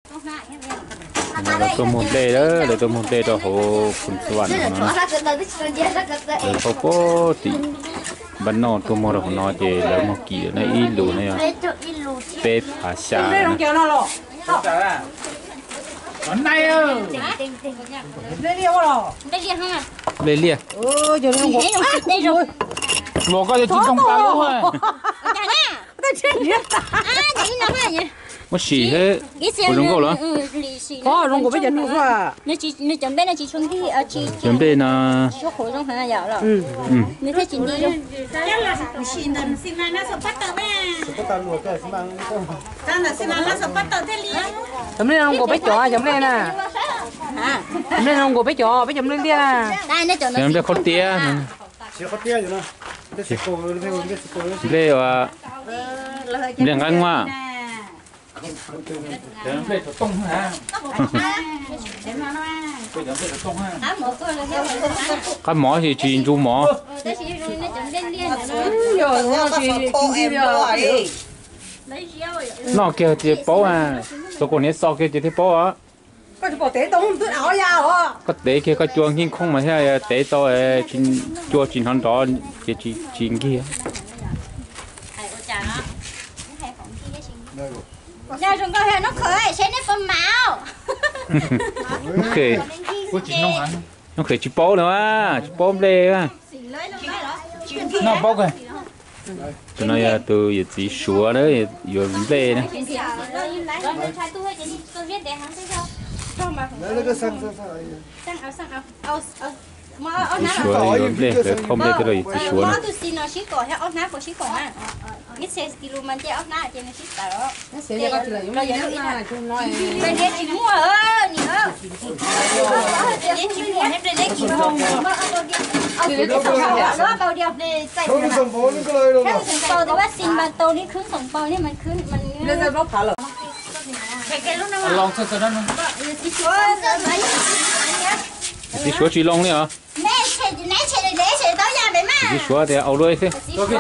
Lawv tuaj muag nplej, lawv tuaj muag nplej rau hauv Phoos Xas Vam no. Lawv pab pab tim npaj noj tuaj muag rau hauv no ces lawv muag kim na, ib lus na yog peb phav xya. Nplej liaj. Los koj yog tsis toog tas lub. Muab sim thiab, puas zoo nkauj los? Cov nplej no, cov nplej no nkaus peb cov, cov nplej na. Cov nplej no nkaus peb cov, peb cov nplej liaj na. Cov nplej qhaub tiab, nplej, nplej nqeeb mas. Qab mov ces tsis ntsu mov. Noj kiag ces paub, txhob kom niam xo kiag ces thiaj paub os. Koj tev kiag koj cua nkheej khoob mas thiaj tev tau, cua tsis hnov nrov ces tsis nkig. Noob Khes tsis paub no, tsis paub nplej. Tus no yog tus yawm txiv Suav na, yuav nplej na. Yawm txiv Suav yuav nplej, lawv phauj nplej tuaj rau yawm txiv Suav na. Txiv Suav tsis loo li os. Txiv Suav tias au luaj xwb. Yawg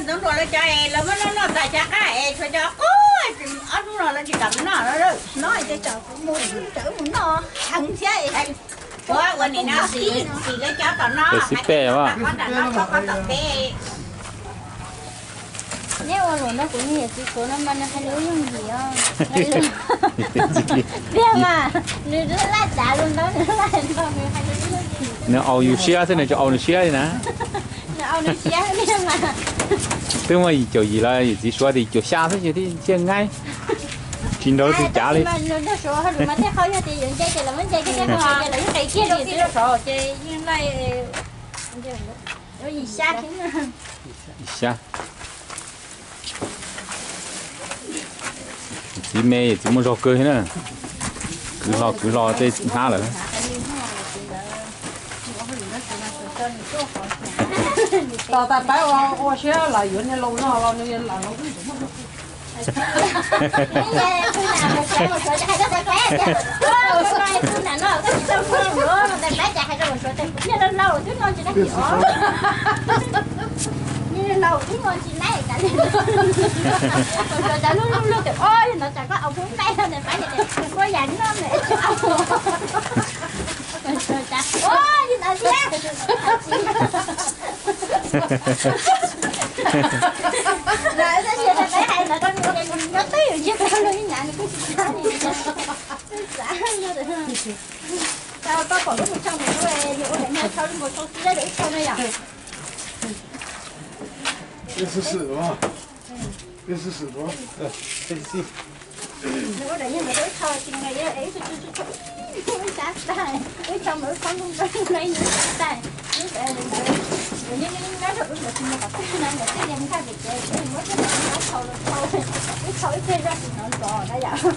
Ntxoov Ruam lawv cov es lawv muab noj noj tas cov qab es tshuav cov qub, ob hnub no lawv tsis kam noj, noj ces tsam mus tsam mus noj heev thiab. Ua ua nim no xim lawv cov tom no, xim peb, tom qab tom peb. Neb ua luam nrog kuv niag yawm txiv Suav no mas nws hais lus yooj yim os. Tiag mas, nws laj cav lus ntau, nws laj ntau, nws hais lus yooj yim. Nws au yus siab xwb, nws tsis au nws siab li na. Nws au nws siab li mas. Twb muaj yim caum yim los yawm txiv Suav tias yim caum xya xwb ces thiaj nqaij. Tsis nrog leej twg cav li. Nrog Suav hauj lwm mas tej qhov yog tias yuav nce ces lawv muab nce kiag, tej qhov ces lawv yeej qis kiag li xwb, Suav ces yeej laij. Xya. Txiv me, txiv muaj zog kawg thiab na. Kwv hlo kwv hlo tej hnab lawm. Tos tas pab ua siab lam yuav niag laus no los nws lam laus. Ib txhia zaj tsis hnov nrov na yom.